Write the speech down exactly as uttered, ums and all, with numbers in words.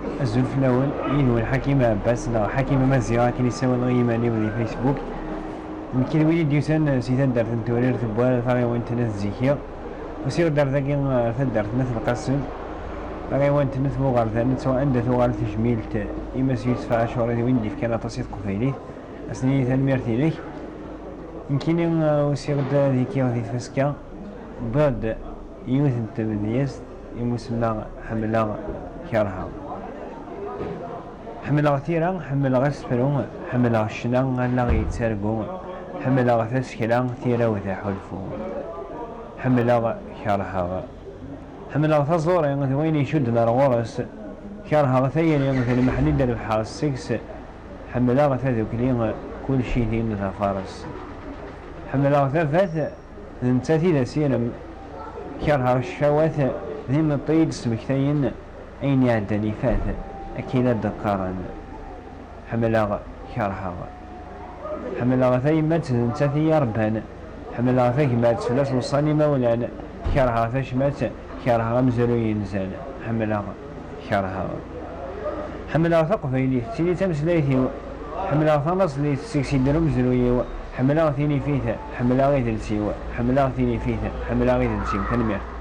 Azul fell-awen, yid-wen Ḥakim Ɛebbas neɣ Ḥakim Amaziɣ akken i ssawaleɣ i yiman-iw di Facebook. Nekk d win i d-yusan si taddart n Tewrirt n Wara, taɣiwant n At Ziki. Usiɣ-d ar dagi, ar taddart n At Lqasem, taɣiwant n At Buɣerda, nettwa anda tuɣal tejmilt i Mass Yusef Ɛacuri d win d-yefkan aṭas i teqbaylit. Ad s-nini tanemmirt-inek. Nekkini, uh, usiɣ-d ad ikiɣ di tfaska, wwiɣ-d yiwet n tmedyazt i musemma ḥemmleɣ, kerheɣ. Ḥemmleɣ tira, ḥemmleɣ asefru, ḥemmleɣ ccna, allaɣ yettargu, ḥemmleɣ tasekla, tira-w d aḥulfu. Ḥemmleɣ, kerheɣ. Ḥemmleɣ taẓuri d wayen icudden ar ɣur-s. Kerheɣ tayri d lmeḥn i d-rebḥeɣ seg-s. Ḥemmleɣ tadukli, kulci din d afares. Ḥemmleɣ tafat, d nettat i d asirem. Kerheɣ ccawat, d imeṭṭi i d-smektayen ayen iɛeddan ifat, akka i la d-qqaren. Ḥemmleɣ, kerheɣ. Ḥemmleɣ tayemmat, d nettat i yi-rebban. Ḥemmleɣ tagmat, fell-as weṣṣan imawlan. Kerheɣ tacmat, kerheɣ amezruy inzan. Ḥemmleɣ, kerheɣ. Ḥemmleɣ taqbaylit, d tin i d tameslayt-iw. Ḥemmleɣ tanaṣlit, seg-s yedder umezruy-iw. Ḥemmleɣ tinifit, ḥemmleɣ idles-iw. Ḥemmleɣ tinifit, ḥemmleɣ idles-iw. Tanemmirt.